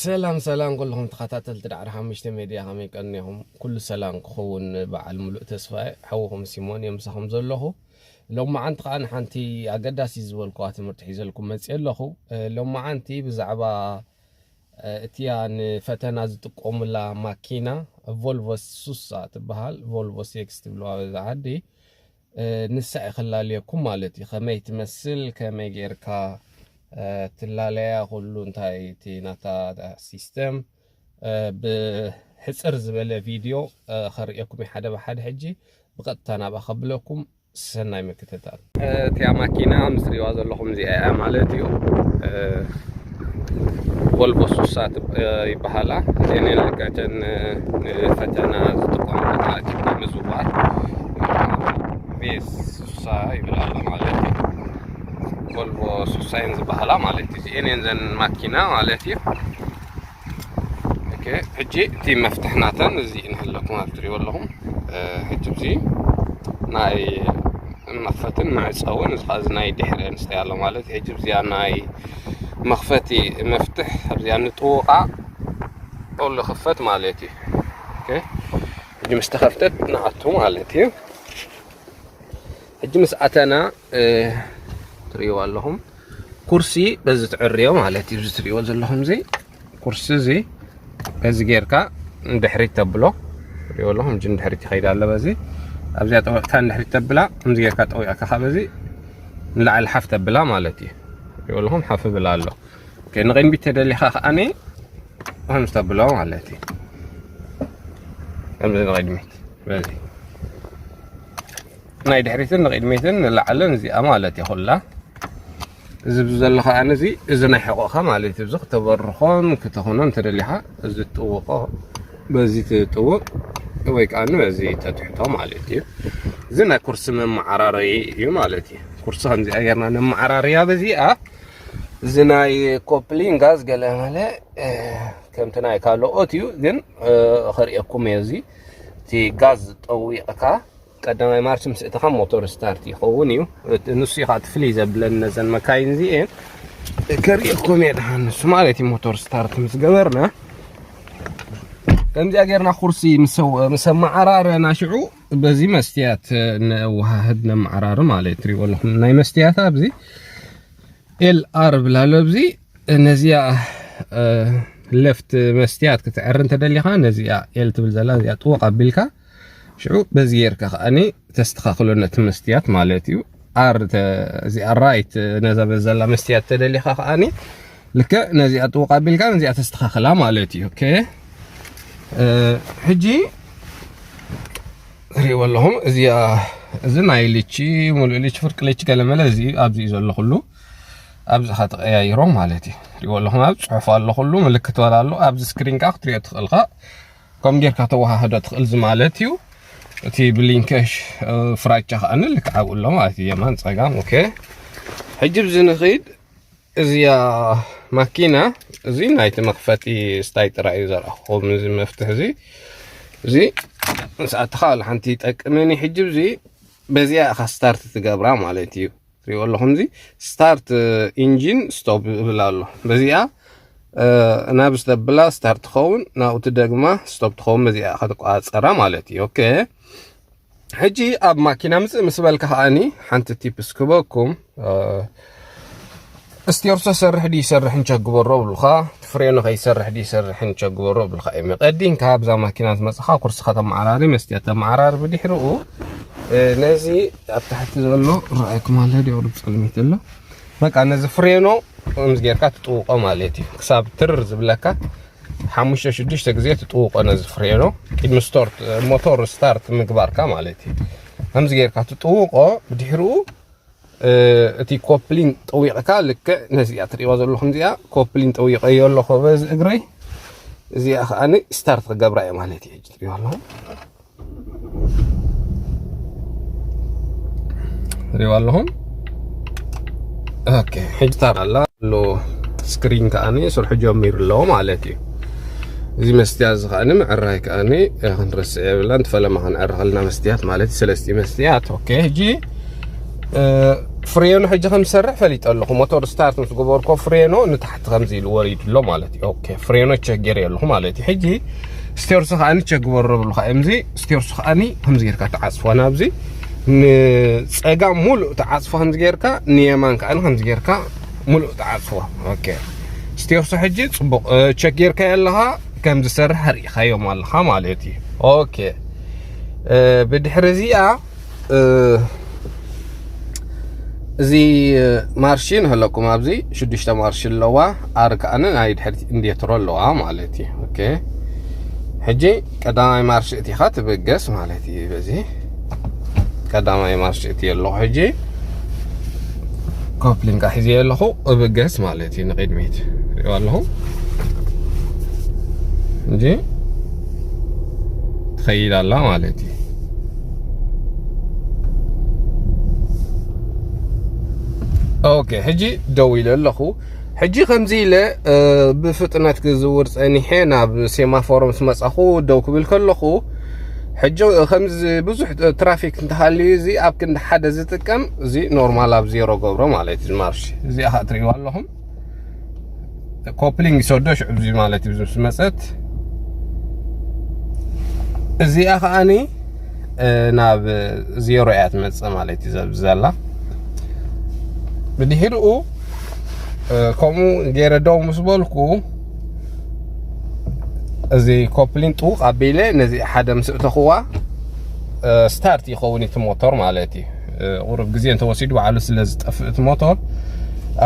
ሰላም ሰላም ኩልኹም ተኸታተልቲ ዳዕሮ ሓሙሽተ ሜድያ፣ ከመይ ቀኒኹም? ኩሉ ሰላም ክኸውን በዓል ሙሉእ ተስፋ እየ። ሓውኹም ሲሞን እየ ምሳኹም ዘለኹ። ሎማዓንቲ ከኣ ንሓንቲ ኣገዳሲ ዝበልኩዋ ትምህርቲ ሒዘልኩም መፅእ ኣለኹ። ሎማዓንቲ ብዛዕባ እቲያ ንፈተና ዝጥቀሙላ ማኪና ቮልቮ ሱሳ ትበሃል፣ ቮልቮ ሴክስ ትብልዋ በዛ ዓዲ። ንሳ እየ ክላለየኩም ማለት እዩ። ከመይ ትመስል፣ ከመይ ጌርካ ትላለያ፣ ኩሉ እንታይ እቲ ናታ ሲስተም ብሕፅር ዝበለ ቪድዮ ከርእየኩም እዩ ሓደ ብሓደ። ሕጂ ብቐጥታ ናብኣ ከብለኩም። ሰናይ ምክትታል። እቲያ ማኪና ምስ ትሪእዋ ዘለኹም እዚኣ እያ ማለት እዩ። ቮልቮ ሱሳ ይበሃላ። እዚአን ልክዕተን ንፈተና ዝጥቀሙሉ ማለት እዩ። ንምዝዋር ቪኤስ ሱሳ ይብል ኣሎ ማለት እዩ። ቮልቮ ሱሳ እየን ዝበሃላ ማለት እዩ። እዚአን እየን ዘን ማኪና ማለት እዩ። ኦኬ፣ ሕጂ እቲ መፍትሕ ናተን እዚ እንህለኩም ኣብ ትሪእዎ ኣለኹም። ሕጂ እዚ ናይ መኽፈትን መዕፀውን፣ እዚ ኸዓ እዚ ናይ ድሕሪ ኣንስተይ ኣሎ ማለት እዩ። ሕጂ እዚኣ ናይ መኽፈቲ መፍትሕ ኣብዚኣ ንጥውቓ፣ ኦሎ ክፈት ማለት እዩ። ኦኬ፣ ሕጂ ምስ ተኸፍተት ንኣቱ ማለት እዩ። ሕጂ ምስ ኣተና ትሪእዎ ኣለኹም፣ ኩርሲ በዚ ትዕርዮ ማለት እዩ። እዚ ትሪእዎ ዘለኹም እዚ ኩርሲ እዚ በዚ ጌርካ ንድሕሪት ተብሎ። ትሪእዎ ኣለኹም፣ ሕጂ ንድሕሪት ይኸይድ ኣሎ። በዚ ኣብዚኣ ጠዊቕካ ንድሕሪት ተብላ፣ ከምዚ ጌርካ ጠዊቕካ ካብ በዚ ንላዕሊ ሓፍ ተብላ ማለት እዩ። ትሪእዎ ኣለኹም፣ ሓፍ ብላ ኣሎ። ኦኬ፣ ንቕድሚት ተደሊኻ ከኣኒ ከምዚ ተብሎ ማለት እዩ። ከምዚ ንቕድሚት በዚ ናይ ድሕሪትን ንቕድሚትን ንላዕልን እዚኣ ማለት እዩ ኩላ። እዚ ብዘሎ ከኣ እዚ፣ እዚ ናይ ሕቖኻ ማለት እዩ። እዚ ክተበርኾን ክተኹኖን ተደሊኻ፣ እዚ ትጥውቖ፣ በዚ ትጥውቕ ወይ ከኣ በዚ ተትሕቶ ማለት እዩ። እዚ ናይ ኩርሲ መመዓራረዪ እዩ ማለት እዩ። ኩርሲ ከምዚኣ ጌርና ነመዓራርያ በዚኣ። እዚ ናይ ኮፕሊን ጋዝ ገለ መለ ከምቲ ናይ ካልኦት እዩ፣ ግን ከርእየኩም እየ። እዚ እቲ ጋዝ ጠዊቕካ ቀዳማይ ማርች ምስ እተኻ ሞተር ስታርት ይኸውን እዩ። እቲ ንሱ እዩ ከዓ እቲ ፍልይ ዘብለን ነዘን መካይን እዚኤን። ከርእየኩም እየ ደሓን ንሱ ማለት እዩ። ሞተር ስታርት ምስ ገበርና ከምዚኣ ጌርና ኩርሲ ምስ ኣው-፣ ምስ ኣመዓራረና ሽዑ በዚ መስትያት ነወሃህድ ነመዓራሪ ማለት እዩ። ትሪእዎ ኣለኹም ናይ መስትያት ኣብዚ ኤል ኣር ብላ ኣሎ ኣብዚ ነዚኣ ሌፍት መስትያት ክትዕሪ እንተደሊኻ ነዚኣ ኤል ትብል ዘላ እዚኣ ጥውቕ ኣቢልካ ሽዑ በዚ ጌርካ ከኣኒ ተስተኻኽሎ ነቲ መስትያት ማለት እዩ። ኣር ተ-፣ እዚኣ ራይት ነዛ በዘላ መስትያት ተደሊኻ ከኣኒ ልክዕ ነዚኣ ጥውቕ ኣቢልካ ነዚኣ ተስተኻኽላ ማለት እዩ። ኦኬ፣ እ፣ ሕጂ ትሪእዎ ኣለኹም እዚኣ፣ እዚ ናይ ልቺ፣ ሙሉእ ልቺ፣ ፍርቂ ልቺ፣ ገለመለ እዚ ኣብዚ እዩ ዘሎ ኩሉ። ኣብዚ ኸዓ ተቐያይሮ ማለት እዩ። ትሪእዎ ኣለኹም ኣብ ጽሑፍ ኣሎ ኩሉ፣ ምልክት በላ ኣሎ። ኣብዚ ስክሪን ከኣ ክትሪኦ ትኽእል ኸኣ። ከም ጌርካ ተወሃህዶ ትኽእል እዚ ማለት እዩ። እቲ ብሊንከሽ፣ እ፣ ፍራቻ ከኣ ልክዕ ኣብኡ ኣሎ ማለት እዩ። የማን ጸጋም። ኦኬ። ሕጂ ብዚ ንኽይድ። እዚኣ ማኪና፣ እዚ ናይቲ መኽፈቲ ስታይ ጥራይ እዩ ዘርኣኹም። እዚ መፍትሕ እዚ፣ እዚ ምስ ኣተኻ ዋላ ሓንቲ ይጠቅምን እዩ። ሕጂ እዚ በዚኣ ኢኻ ስታርት ትገብራ ማለት እዩ። ትሪእዎ ኣለኹም፣ እዚ ስታርት ኢንጂን ስቶፕ ይብል ኣሎ። በዚኣ፣ እ፣ ናብ ዝተብላ ስታርት ትኸውን፣ ናብኡ ትደግማ ስቶፕ ትኸውን፣ በዚኣ ኢኻ ትቆጻጸራ ማለት እዩ። ኦኬ። ሕጂ ኣብ ማኪና ምጽእ ምስ በልካ ከኣኒ ሓንቲ ቲፕስ ክበኩም። እ፣ ስቴርቶ ሰርሕ ድዩ ይሰርሕ እንቸ ግበሮ ብሉኻ፣ ፍሬኖ ከይሰርሕ ድዩ ይሰርሕ እንቸ ግበሮ ብሉኻ እዮም። ቀዲምካ ኣብዛ ማኪና ዝመጽኻ ኩርሲ ከተመዓራሪ፣ መስትያት ተመዓራሪ። ብድሕሪኡ፣ እ፣ ነዚ ኣብ ታሕቲ ዘሎ ረኣይኩም ኣሎ ድዩ? ቁሩብ ጸልሚት ኣሎ። በቃ ነዚ ፍሬኖ ከምዚ ጌርካ ትጥውቆ ማለት እዩ። ክሳብ ትርር ዝብለካ ሓሙሽተ ሽዱሽተ ግዜ ትጥውቆ ነዚ ፍሬኖ። ቅድሚ ስቶርት፣ ሞቶር ስታርት ምግባርካ ማለት እዩ። ከምዚ ጌርካ ትጥውቆ፣ ብድሕሪኡ፣ እ፣ እቲ ኮፕሊን ጠዊቕካ ልክዕ ነዚኣ ትሪእዋ ዘለኹም እዚኣ ኮፕሊን ጠዊቐዮ ኣለኹ በዚ እግረይ። እዚኣ ከኣ ስታርት ክገብራ እየ ማለት እዩ። ሕጂ ትሪእዋ ኣለኹም። ትሪእዋ ኣለኹም። ኦኬ፣ ሕጂ ታር ኣላ ኣሎ ስክሪን ከኣ ስርሑ ጀሚሩ ኣሎ ማለት እዩ። እዚ መስትያት እዚ ከኣ ምዕራይ ከኣ ክንረስዕ የብላን። ፈለማ ክንዕሪ ከለና መስትያት ማለት እዩ፣ ሰለስተ መስትያት። ኦኬ፣ ሕጂ፣ እ፣ ፍሬኑ ሕጂ ከም ዝሰርሕ ፈሊጠ ኣለኹ። ሞተር ስታርት ምስ ገበርኮ ፍሬኖ ንታሕቲ ከምዚ ኢሉ ወሪዱ ኣሎ ማለት እዩ። ኦኬ፣ ፍሬኖ ቸክ ገይረ ኣለኹ ማለት እዩ። ሕጂ ስቴርሱ ከዓ ንቸክ ግበሮ ብሉካ። እምዚ ስቴርሱ ከዓ ከምዚ ጌርካ ተዓፅፎ ናብዚ ንፀጋም ሙሉእ ተዓፅፎ ከምዚ ጌርካ፣ ንየማን ከዓ ከምዚ ጌርካ ሙሉእ ተዓፅፎ። ኦኬ፣ ስቴርሱ ሕጂ ፅቡቅ ቸክ ጌርካ ኣለኻ፣ ከም ዝሰርሕ ርኢኻዮም ኣለኻ ማለት እዩ። ኦኬ፣ ብድሕሪ እዚኣ እዚ ማርሺ ንህለኩም ኣብዚ ሽዱሽተ ማርሺ ኣለዋ። ኣር ከኣነ ናይ ድሕሪት ኢንዲኬተር ኣለዋ ማለት እዩ። ኦኬ፣ ሕጂ ቀዳማይ ማርሺ እቲኻ ትብገስ ማለት እዩ። በዚ ቀዳማይ ማርሺ እቲ ኣለኹ። ሕጂ ኮፕሊንግ ሒዘ ኣለኹ፣ እብገስ ማለት እዩ። ንቕድሚት ሪኦ ኣለኹ እንጂ ትኸይድ ኣላ ማለት እዩ። ኦኬ፣ ሕጂ ደው ኢለ ኣለኹ። ሕጂ ከምዚ ኢለ ብፍጥነት ክዝውር ፀኒሐ ናብ ሴማፎር ምስ መፃኹ፣ ደው ክብል ከለኹ፣ ሕጂ ከምዚ ብዙሕ ትራፊክ እንተሃልዩ፣ እዚ ኣብ ክንዲ ሓደ ዝጥቀም፣ እዚ ኖርማል ኣብ ዜሮ ገብሮ ማለት እዩ። ማርሽ እዚኣ ከዓ ትሪእዋ ኣለኹም። ኮፕሊንግ ይሰዶ ሽዑ እዚ ማለት እዩ። ምስ መፀት እዚኣ ከዓኒ ናብ ዜሮ እያ ትመፅእ ማለት እዩ። ዘላ ብድሕሪኡ ከምኡ ገይረ ደው ምስ በልኩ፣ እዚ ኮፕሊን ጥውቕ ኣቢለ ነዚ ሓደ ምስ እተኽዋ፣ ስታርት ይኸውን እቲ ሞተር ማለት እዩ። ቁሩብ ግዜ እንተወሲዱ ባዕሉ ስለ ዝጠፍእ እቲ ሞተር፣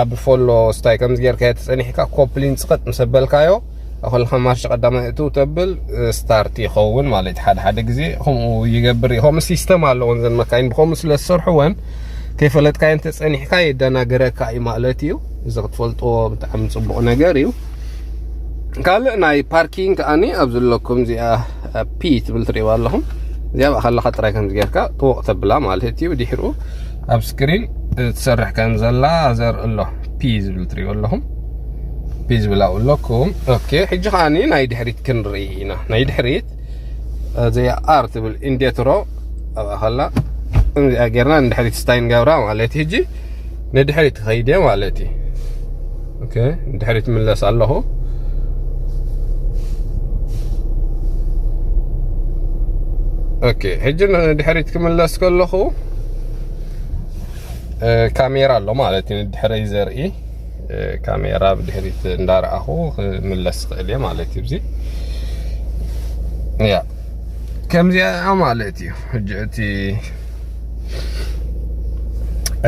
ኣብ ፎሎ ስታይ ከምዚ ጌርካ ተጸኒሕካ ኮፕሊን ጽቕጥ ምስ ኣበልካዮ፣ ኣኸልካ ማርሽ ቀዳማይ እትው ተብል፣ ስታርት ይኸውን ማለት እዩ። ሓደ ሓደ ግዜ ከምኡ ይገብር እዩ። ከምኡ ሲስተም ኣለዎን ዘን መካይን ብኸምኡ ስለ ዝሰርሕወን፣ ከይፈለጥካዮ እንተጸኒሕካ የደናግረካ እዩ ማለት እዩ። እዚ ክትፈልጥዎ ብጣዕሚ ጽቡቕ ነገር እዩ። ካልእ ናይ ፓርኪንግ ከኣኒ ኣብ ዘለኩም እዚኣ ፒ ትብል ትሪእዋ ኣለኹም። እዚኣ ብኣኻ ኣለኻ ጥራይ ከምዚ ጌርካ ጥውቕ ተብላ ማለት እዩ። ድሕሪኡ ኣብ ስክሪን ትሰርሕ ከም ዘላ ዘርኢ ኣሎ። ፒ ዝብል ትሪእዎ ኣለኹም። ፒ ዝብል ኣብኡ ኣለኩም። ኦኬ፣ ሕጂ ከኣኒ ናይ ድሕሪት ክንርኢ ኢና። ናይ ድሕሪት እዚኣ ኣር ትብል ኢንዴትሮ ኣብኣ ከላ እዚኣ ጌርና ንድሕሪት ስታይ ንገብራ ማለት እዩ። ሕጂ ንድሕሪት ክኸይድ እየ ማለት እዩ። ኦኬ፣ ንድሕሪት ምለስ ኣለኹ። ኦኬ፣ ሕጂ ንድሕሪት ክምለስ ከለኹ፣ እ፣ ካሜራ ኣሎ ማለት እዩ፣ ንድሕረይ ዘርኢ፣ እ፣ ካሜራ ብድሕሪት እንዳረኣኹ ክምለስ ክእል እየ ማለት እዩ። እዚ፣ ያ፣ ከምዚኣ ማለት እዩ። ሕጂ እቲ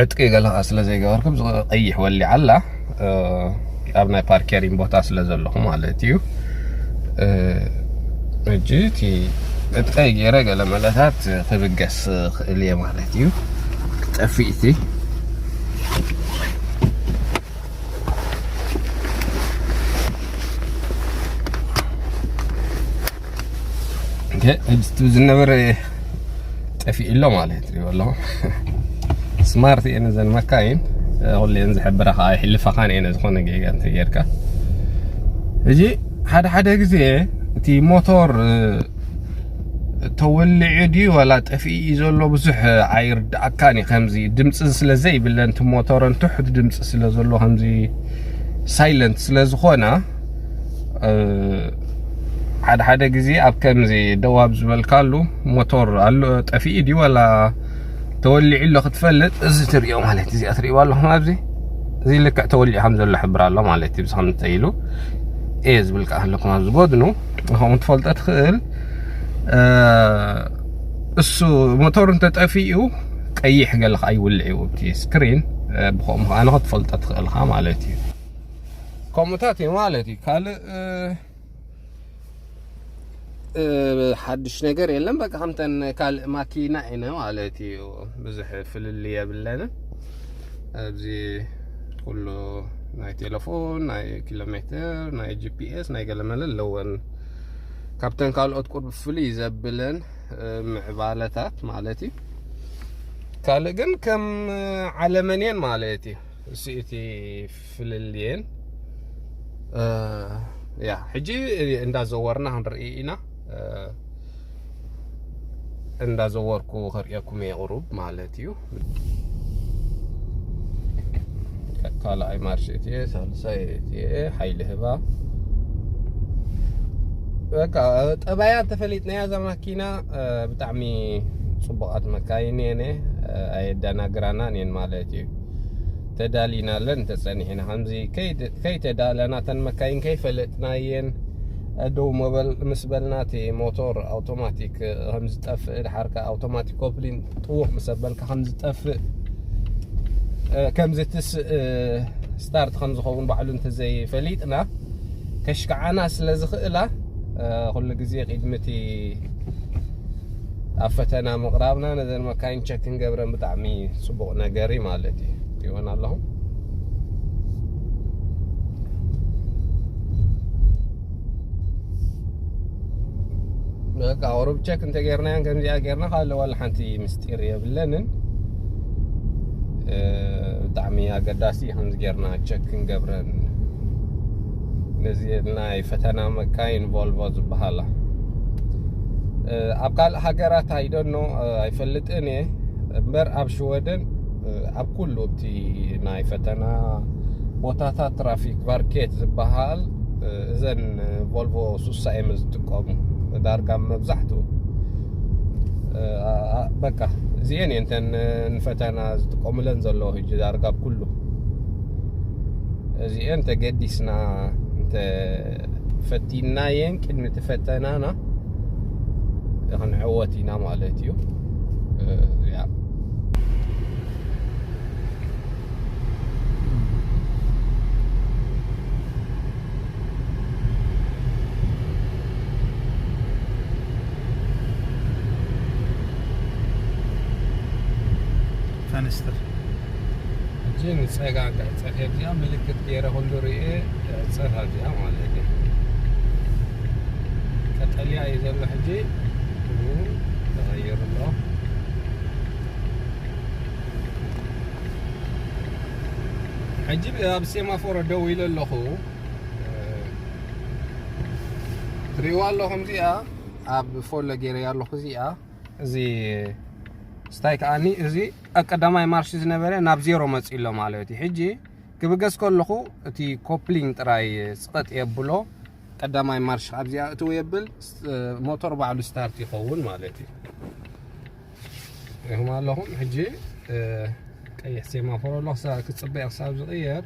ዕጥቂ ገለ ስለ ዘይገበርኩ፣ እዚ ቀይሕ ወሊዓ ኣላ፣ እ፣ ኣብ ናይ ፓርኬሪን ቦታ ስለ ዘለኹ ማለት እዩ። እ፣ ሕጂ እቲ ዕጥቀይ ገይረ ገለ መለታት ክብገስ ክእል እየ ማለት እዩ። ክጠፍእ እቲ ኦኬ፣ እቲ ዝነበረ ጠፊኡ ኣሎ ማለት እዩ። ኣለኹ ስማርት እየን እዘን መካይን፣ ኩለን ዝሕብራ ከዓ ይሕልፋኻን እየን ዝኾነ ጌጋ እንተጌርካ። ሕጂ ሓደ ሓደ ግዜ እቲ ሞቶር፣ እ፣ ተወሊዑ ድዩ ዋላ ጠፊኡ እዩ ዘሎ ብዙሕ ኣይርድኣካን እዩ። ከምዚ ድምፂ ስለ ዘይብለን እቲ ሞቶረን ትሑት ድምፂ ስለ ዘሎ ከምዚ ሳይለንት ስለ ዝኾና፣ እ፣ ሓደ ሓደ ግዜ ኣብ ከምዚ ደው ኣብ ዝበልካሉ ሞቶር ኣሎ ጠፊኡ ድዩ ዋላ ተወሊዑ ኣሎ ክትፈልጥ፣ እዚ ትሪኦ ማለት እዚኣ ትሪእዋ ኣለኹም ኣብዚ፣ እዚ ልክዕ ተወሊዑ ከም ዘሎ ሕብር ኣሎ ማለት እዩ። ብዚ ከምዚ ኢሉ ኤ ዝብል ከዓ ኣለኩም ኣብዚ ጎድኑ፣ ከምኡ ትፈልጦ ትኽእል። እ፣ እሱ ሞቶር እንተጠፊኡ ቀይሕ ገለ ከዓ ይውልዕ እዩ ኣብቲ ስክሪን። እ፣ ብኸምኡ ከዓ ንኽትፈልጦ ትኽእልኻ ማለት እዩ። ከምኡታት እዩ ማለት እዩ። ካልእ፣ እ፣ እ፣ ሓድሽ ነገር የለን። በቃ ከምተን ካልእ ማኪና እየን ማለት እዩ። ብዙሕ ፍልልይ የብለንን። ኣብዚ ኩሉ ናይ ቴሌፎን፣ ናይ ኪሎ ሜትር፣ ናይ ጂ ፒ ኤስ፣ ናይ ገለመለ ኣለወን። ካብተን ካልኦት ቁርብ ፍልይ ዘብለን፣ እ፣ ምዕባለታት ማለት እዩ። ካልእ ግን ከም ዓለመን እየን ማለት እዩ። እሱ እቲ ፍልልየን። እ፣ ያ፣ ሕጂ እንዳዘወርና ክንርኢ ኢና። እ፣ እንዳዘወርኩ ከርእየኩም እየ ቁሩብ ማለት እዩ። ካልኣይ ማርሽ እትየ፣ ሳልሳይ እትየ፣ ሓይሊ ህባ። በቃ፣ ጠባያ እንተፈሊጥናያ እዛ ማኪና፣ እ፣ ብጣዕሚ ጽቡቓት መካይን እየን፣ እ፣ ኣየደናግራናን እየን ማለት እዩ። ተዳሊናለን እንተጸኒሕና፣ ከምዚ ከይድ-፣ ከይተዳለና፣ እተን መካይን ከይፈለጥናየን፣ እ፣ ደው መበል-፣ ምስ በልና፣ እቲ ሞቶር ኣውቶማቲክ፣ እ፣ ከም ዝጠፍእ፣ ድሓር ከኣ ኣውቶማቲክ ኮፕሊን ጥውቕ ምስ ኣበልካ ከም ዝጠፍእ፣ እ፣ ከም ዝትስእ፣ እ፣ ስታርት ከም ዝኸውን ባዕሉ እንተዘይፈሊጥና፣ ከሽክዓና ስለ ዝኽእላ፣ እ፣ ኩሉ ግዜ ቅድሚ እቲ ኣብ ፈተና ምቕራብና ነዘን መካይን ቸክ ክንገብረን ብጣዕሚ ጽቡቕ ነገር እዩ ማለት እዩ። ትሪእወን ኣለኹም። በቃ፣ ቁሩብ ቸክ እንተጌርናየን ከምዚኣ ጌርና፣ ካልእ ዋላ ሓንቲ ምስጢር የብለንን። እ፣ ብጣዕሚ ኣገዳሲ እዩ ከምዚ ጌርና ቸክ ክንገብረን። ነዚ ናይ ፈተና መካይን ቮልቮ ዝበሃላ፣ እ፣ ኣብ ካልእ ሃገራት፣ I don't know፣ እ፣ ኣይፈልጥን እየ እምበር፣ ኣብ ሽወደን፣ እ፣ ኣብ ኩሉ እቲ ናይ ፈተና ቦታታት፣ ትራፊክ ቫርኬት ዝበሃል፣ እ፣ እዘን ቮልቮ ሱሳ እዮም ዝጥቀሙ። ዳርጋ መብዛሕትኡ፣ እ፣ ኣ-፣ ኣ-፣ በቃ፣ እዚኤን እየን እተን ንፈተና ዝጥቀሙለን ዘለዉ ሕጂ ዳርጋ ኣብ ኩሉ። እዚኤን ተገዲስና እንተ ፈቲናየን ቅድሚ እቲ ፈተናና ክንዕወት ኢና ማለት እዩ። እ፣ ያ። ፈንስትር። ሕጂ ንጸጋም ክዕጸፍ እየ። እዚኣ ምልክት ገይረ ኩሉ ርእየ ክዕጸፍ ኣብዚኣ ማለት እዩ። ቀጠልያ እዩ ዘሎ ሕጂ። እው፣ ተቐይሩ ኣሎ። ሕጂ ኣብ ሴማፎሮ ደው ኢለ ኣለኹ። ትሪእዋ ኣለኹም እዚኣ ኣብ ፎሎ ገይረ ኣለኹ እዚኣ። እዚ ስታይ ከኣኒ እዚ ኣብ ቀዳማይ ማርሽ ዝነበረ ናብ ዜሮ መጺኡ ኣሎ ማለት እዩ። ሕጂ ክብገስ ከለኹ እቲ ኮፕሊንግ ጥራይ ጽቐጥ የብሎ። ቀዳማይ ማርሽ ኣብዚኣ እትው የብል፣ ስ-፣ ሞተር ባዕሉ ስታርት ይኸውን ማለት እዩ። ርኢኹም ኣለኹም። ሕጂ፣ እ፣ ቀይሕ ሴማፎሮ ኣሎ፣ ክሳ-፣ ክጽበ እየ ክሳብ ዝቕየር።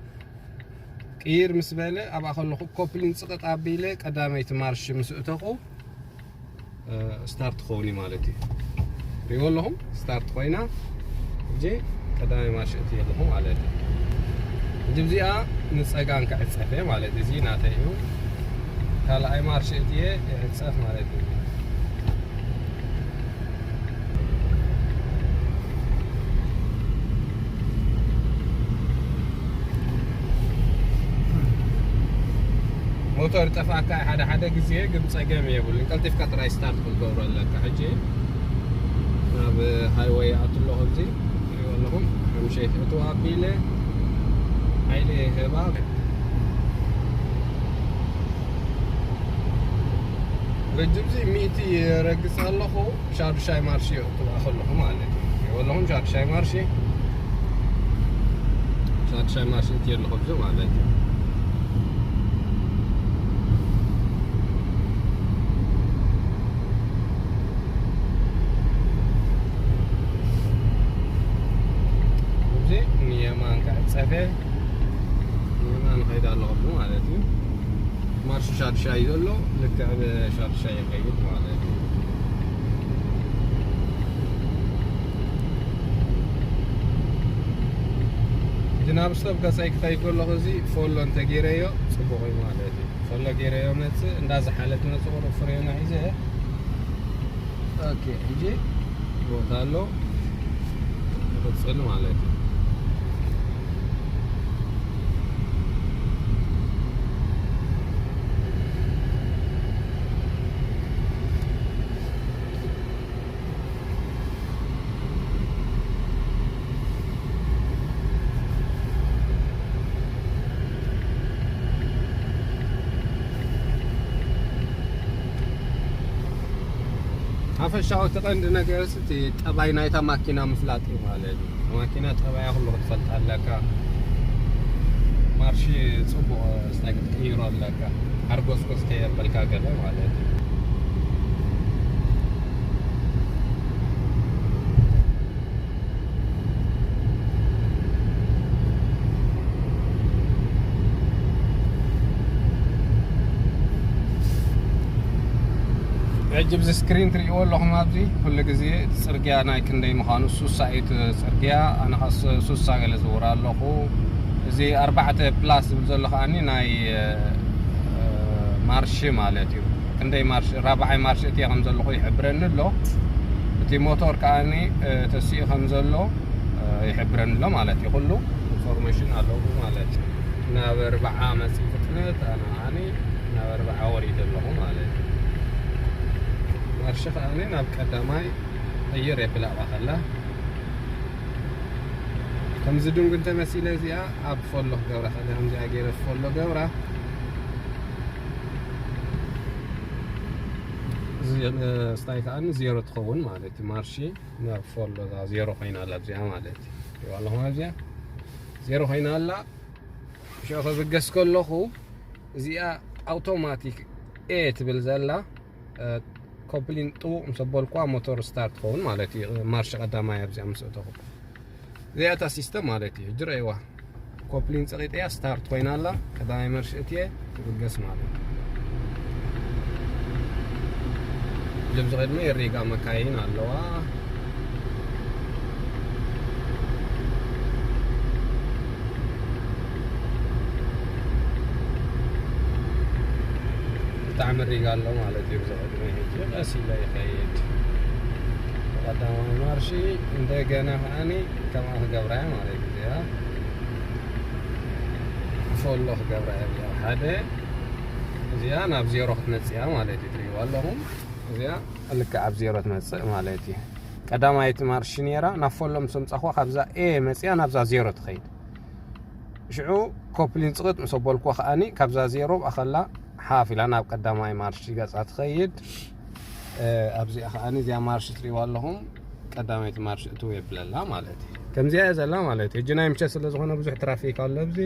ቅይር ምስ በለ ኣብኣ ከለኹ ኮፕሊንግ ጽቐጥ ኣቢለ ቀዳመይቲ ማርሽ ምስ እተኹ፣ እ፣ ስታርት ክኸውን እዩ ማለት እዩ። ሪእዎ ኣለኹም፣ ስታርት ኮይና፣ ሕጂ ቀዳማይ ማርሽ እትየ ኣለኹ ማለት እዩ። ሕጂ እዚኣ ንጸጋም ክዕጸፍ እየ ማለት እዩ። እዚ ናተይ እዩ። ካልኣይ ማርሽ እትየ ይዕጸፍ ማለት እዩ። ሞተር ጠፋካ ሓደ ሓደ ግዜ ግን ጸገም የብሉን። ቀልጢፍካ ጥራይ ስታርት ክትገብሮ ኣለካ። ሕጂ ናብ ሃይወይ ይኣቱ ኣለኹ። እዚ ትሪእዎ ኣለኹም። ሓሙሸይቲ እትው ኣቢለ ሓይሊ ህባ። ረጅም እዚ ሚእቲ ረግጽ ኣለኹ። ሻዱሻይ ማርሽ እየ እትብኣ ከለኹ ማለት እዩ። ወለኹም ሻዱሻይ ማርሽ፣ ሻዱሻይ ማርሽ እትየ ኣለኹ ኣብዚ ማለት እዩ። እዚ ንየማን ክዕጸፈ፣ ንየማን ከይድ ኣለኹ ማለት እዩ። ማርሽ ሻድሻይ ዘሎ ልክዕ ብሻድሻይ ይኸይድ ማለት እዩ። እቲ ናብ ስቶፕ ገፀይ ክኸይድ ከለኹ እዚ ፎሎ እንተገይረዮ ፅቡቕ እዩ ማለት እዩ። ፎሎ ገይረዮ መፅእ፣ እንዳዝሓለት መፅእ፣ ቁሩብ ፍሬና ሒዘ። ኦኬ፣ ሕጂ ቦታ ኣሎ። ይቕጽል ማለት እዩ። ሓፈሻዊ እቲ ቀንዲ ነገርስ እቲ ጠባይ ናይታ ማኪና ምፍላጥ እዩ ማለት እዩ። ማኪና ጠባያ ኩሉ ክትፈልጥ ኣለካ። ማርሺ ጽቡቕ ስታይ ክትቅይሮ ኣለካ። ሓርጎስጎስ ከየበልካ ገለ ማለት እዩ። ሕጂ ብዚ ስክሪን ትርእይዎ ኣለኹም። ኣብዚ ኩሉ ግዜ እቲ ጽርግያ ናይ ክንደይ ምዃኑ፣ ሱሳ እዩ እቲ ጽርግያ። ኣነ ኸስ ሱሳ ገለ ዝውር ኣለኹ። እዚ ኣርባዕተ ፕላስ ዝብል ዘሎ ከኣኒ ናይ ማርሽ ማለት እዩ። ክንደይ ማርሽ፣ ራብዓይ ማርሽ እትየ ከም ዘለኹ ይሕብረኒ ኣሎ። እቲ ሞቶር ከኣኒ ተሲኡ ከም ዘሎ ይሕብረኒ ኣሎ ማለት እዩ። ኩሉ ኢንፎርሜሽን ኣለዎ ማለት እዩ። ናብ ኣርባዓ መጽእ ፍጥነት ኣነ ከኣኒ ናብ ኣርባዓ ወሪደ ኣለኹ ማለት እዩ። ማርሽ ከኣኒ ናብ ቀዳማይ ቀይር የብላ ከላ ከምዚ ድንጉ እንተመሲለ እዚኣ ኣብ ፎሎ ክገብራ ከለ ከምዚኣ ገይረ ፎሎ ገብራ። እዚ ስታይ ከኣኒ ዜሮ ትኸውን ማለት እዩ። ማርሺ ናብ ፎሎ እዛ ዜሮ ኮይና ኣላ እዚኣ ማለት እዩ። ኣለኹም ኣብዚኣ ዜሮ ኮይና ኣላ። ሽዑ ክብገስ ከለኹ እዚኣ ኣውቶማቲክ ኤ ትብል ዘላ ኮፕሊን ጥውቕ ምስ ኣበልኳ ሞተር ስታርት ትኸውን ማለት እዩ። ማርሽ ቀዳማይ ኣብዚኣ ምስ እተኹ እዚኣ እታ ሲስተም ማለት እዩ። ሕጂ ረእይዋ። ኮፕሊን ጸቒጠያ ስታርት ኮይና ኣላ። ቀዳማይ መርሽ እትየ ትብገስ ማለት እዩ። ልብ ዝቐድመ የሪጋ መካይን ኣለዋ። ብጣዕሚ ሪጋ ኣሎ ማለት እዩ። ብዚ ቅድሚ ሕጂ ቀስ ኢለ ይኸይድ። ቀዳማይ ማርሺ እንደገና ከዓኒ ከምኣ ክገብራ እያ ማለት እዩ። እዚኣ ፎሎ ክገብራ እያ። እዚኣ ሓደ እዚኣ ናብ ዜሮ ክትመጽእ እያ ማለት እዩ። ትሪእዋ ኣለኹም። እዚኣ ልክዕ ኣብ ዜሮ ትመጽእ ማለት እዩ። ቀዳማይቲ ማርሺ ነይራ ናብ ፎሎ ምስ ኣምጻኹዋ ካብዛ ኤ መጽያ ናብዛ ዜሮ ትኸይድ። ሽዑ ኮፕሊን ጽቕጥ ምስ ኣበልኩ ከኣኒ ካብዛ ዜሮ ብኣኸላ ሓፍ ኢላ ናብ ቀዳማይ ማርሽ ገጻ ትኸይድ። ኣብዚኣ ከኣኒ እዚኣ ማርሽ ትሪእዋ ኣለኹም። ቀዳመይቲ ማርሽ እትው የብለላ ማለት እዩ። ከምዚኣ እያ ዘላ ማለት እዩ። ሕጂ ናይ ምሸት ስለ ዝኾነ ብዙሕ ትራፊክ ኣሎ ኣብዚ።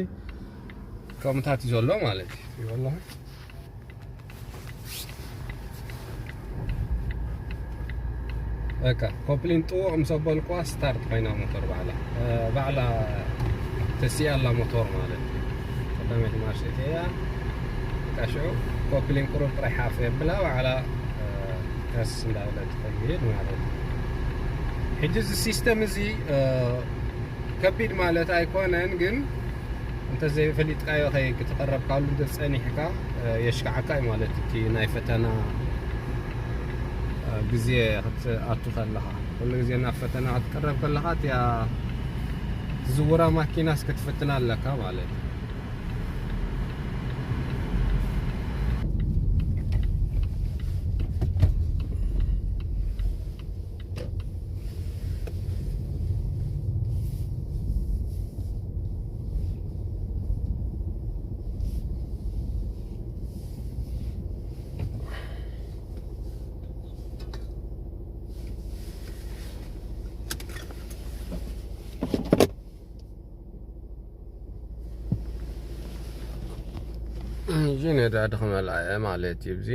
ከምታት እዩ ዘሎ ማለት እዩ። ትሪእዎ ኣለኹም። በቃ ኮፕሊን ጥውቕ ምስ ኣበልኩዋ ስታርት ኮይና ሞተር ባዕላ፣ ባዕላ ተሲኣ ኣላ ሞተር ማለት እዩ። ቀዳመይቲ ማርሽ እትያ በቃ ሽዑ ኮፕሊን ቁሩብ ጥራይ ሓፍ የብላ ባዕላ ቀስ እንዳበለት ትኸይድ ማለት እዩ። ሕጂ እዚ ሲስተም እዚ ከቢድ ማለት ኣይኮነን፣ ግን እንተዘይፈሊጥካዮ ከይ ክትቐረብካሉ እንተጸኒሕካ የሽክዓካ እዩ ማለት እቲ ናይ ፈተና ግዜ ክትኣቱ ከለኻ። ኩሉ ግዜ ናብ ፈተና ክትቀረብ ከለኻ እቲኣ ትዝውራ ማኪናስ ክትፍትና ኣለካ ማለት እዩ። እዚ ነዳዲ ክመልኣ እየ ማለት እዩ። እዚ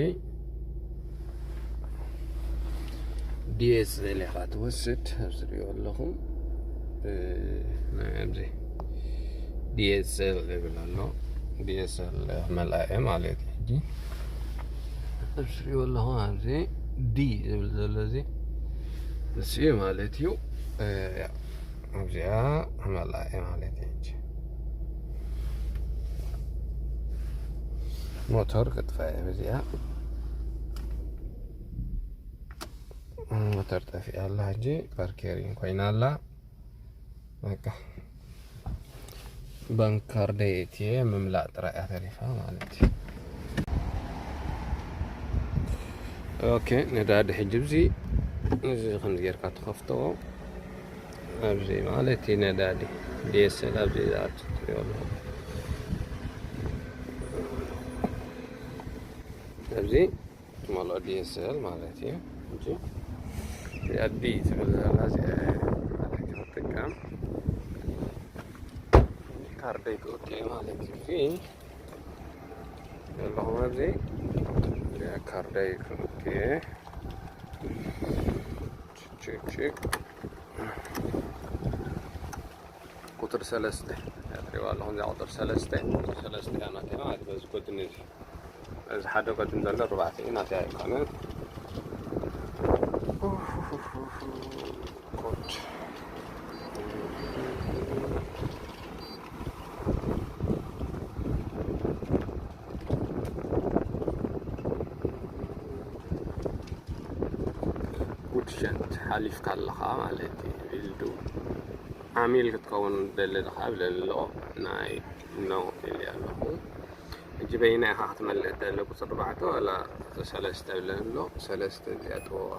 ዲኤስኤል ኢኻ ትወስድ ኣብዚ ሪኦ ኣለኹም። ኣብዚ ዲኤስኤል ዝብል ኣሎ። ዲኤስኤል ክመልኣ እየ ማለት እዩ። ሕጂ ኣብዚ ሪኦ ኣለኹም ኣብዚ ዲ ዝብል ዘሎ እዚ ንሱ እዩ ማለት እዩ። ኣብዚኣ ክመልኣ እየ ማለት እዩ። ሕጂ ሞተር ክጥፋእ እየ በዚኣ። ሞተር ጠፊኣ ኣላ። ሕጂ ፓርኬሪን ኮይና ኣላ። በቃ ባንክ ካርደይ እትየ ምምላእ ጥራይ እያ ተሪፋ ማለት እዩ። ኦኬ፣ ነዳዲ ሕጂ ብዚ እዚ ከምዚ ጌርካ ትኸፍቶ ኣብዚ ማለት እዩ። ነዳዲ ዲኤስኤል ኣብዚ ዝኣቱ ትሪኦ ኣለኹም። ኣብዚ ትመልኦ ዲኤስኤል ማለት እዩ። ሕጂ እዚኣ ዲ ትብል ዘላ እዚኣ ማለት ክትጥቀም ካርደይ ክእቱ እየ ማለት እዩ። እዚ ዘለኹም ኣብዚ እዚኣ ካርደይ ክእቱ እየ። ችክ፣ ችክ፣ ችክ። ቁጥር ሰለስተ እያ ትሪእዋ ኣለኹም። እዚኣ ቁጥር ሰለስተ፣ ቁጥር ሰለስተ እያ ናተይ ማለት በዚ ጎድኒ እዚ። በዚ ሓደ ጎድኒ ዘሎ ኣርባዕተ እዩ፣ ናተይ ኣይኮነን። ኮድ። ጉድሸንት ሓሊፍካ ኣለኻ ማለት እዩ። ቢልዱ ዓሚል ክትከውን ደሊ ድኻ ብለሎ ናይ ኖ ኢለ ኣለኹ። ሕጂ በይና ኢኻ ክትመልእ ደሊ ቁፅሪ ኣርባዕተ ዋላ ሰለስተ ብለሎ፣ ሰለስተ እዚኣ ጥወዋ።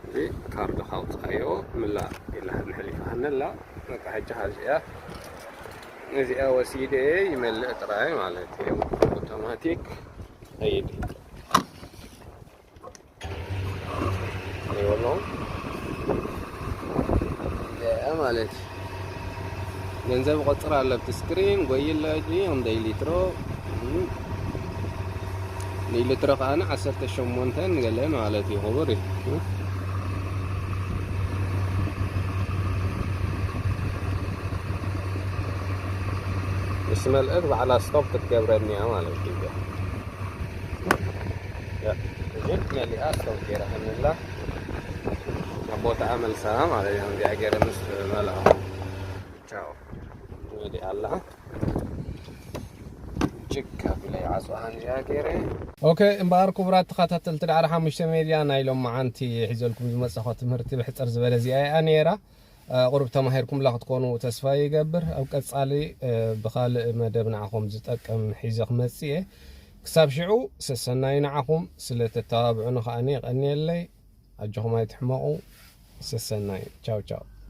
እዚ ካርድ ካውፃዮ ምላ ኢላ ንሕሊፋ ሃነላ። በቃ ሕጂ ካብ እዚኣ፣ እዚኣ ወሲደ ይመልእ ጥራይ ማለት እዩ። ኣውቶማቲክ ኸይድ ይበሎ። እዚኣ ማለት እዩ። ገንዘብ ቆፅር ኣሎ ኣብቲ ስክሪን፣ ጎይለ ሕጂ እንደ ሊትሮ፣ እም፣ ንሊትሮ ከኣ ዓሰርተ ሸሞንተ ገለ ማለት እዩ። ክቡር እዩ። ምስ መልእት ባዕላ ስቶፕ ክትገብረኒ እያ ማለት እዩ። ያ፣ እዚ መሊኣ ስቶፕ ገይራ ከንላ ናብ ቦታኣ መልሳ ማለት እዩ። እዚኣ ገይረ ምስ መልኣ ቻው። መሊኣ ኣላ። ችክ ኣቢለ ይዓጽዋ ከምዚኣ ገይረ። ኦኬ፣ እምበኣር ክቡራት ተኸታተልቲ ዳዕሮ ሓሙሽተ ሜድያ፣ ናይ ሎማዓንቲ ሒዘልኩም ዝመጸኹ ትምህርቲ ብሕጽር ዝበለ እዚኣ እያ ነይራ። እ፣ ቁሩብ ተማሂርኩምላ ክትኮኑ ተስፋ ይገብር። ኣብ ቀጻሊ፣ እ፣ ብኻልእ መደብ ንዓኹም ዝጠቅም ሒዘ ክመጽእ እየ። ክሳብ ሽዑ ሰሰናዩ ንዓኹም። ስለ ተተባብዑኒ ከኣ የቐንየለይ። ኣጆኹም ኣይትሕመቑ። ሰሰናዩ። ቻው ቻው።